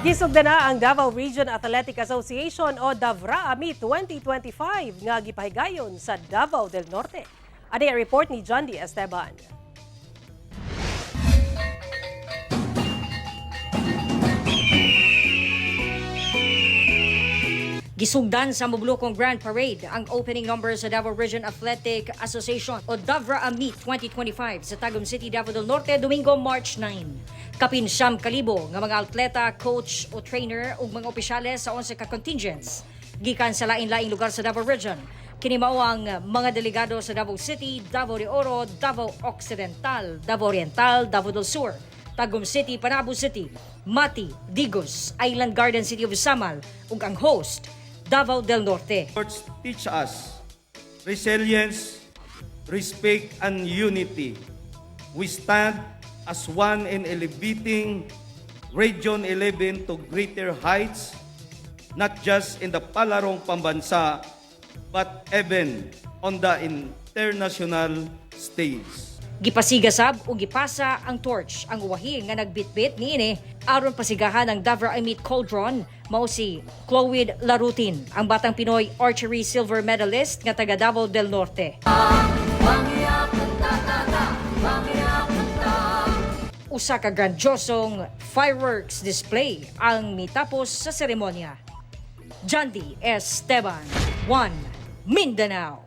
Gisugdan na ang Davao Region Athletic Association o DAVRAA Meet 2025 nga gipahigayon sa Davao del Norte. Ani ang report ni John D. Esteban. Gisugdan sa Mublukong Grand Parade ang opening number sa Davao Region Athletic Association o DAVRA Meet 2025 sa Tagum City, Davao del Norte, Domingo, March 9. Kapin 9,000 nga mga atleta, coach o trainer ug mga opisyales sa 11 ka contingents gikan sa lain-laing lugar sa Davao Region. Kini mao ang mga delegado sa Davao City, Davao de Oro, Davao Occidental, Davao Oriental, Davao del Sur, Tagum City, Panabo City, Mati, Digos, Island Garden City of Samal ug ang host Davao del Norte. Sports teach us resilience, respect, and unity. We stand as one in elevating Region 11 to greater heights, not just in the Palarong Pambansa, but even on the international stage. Gipasigasab ug gipasa ang torch ang uwahi nga nagbitbit niini aron pasigahan ang Davra Meet Cauldron mao si Chloe Larutin, ang batang Pinoy archery silver medalist nga taga Davao del Norte. Usa ka grandiosong fireworks display ang mitapos sa seremonya. Jandy Esteban, 1 Mindanao.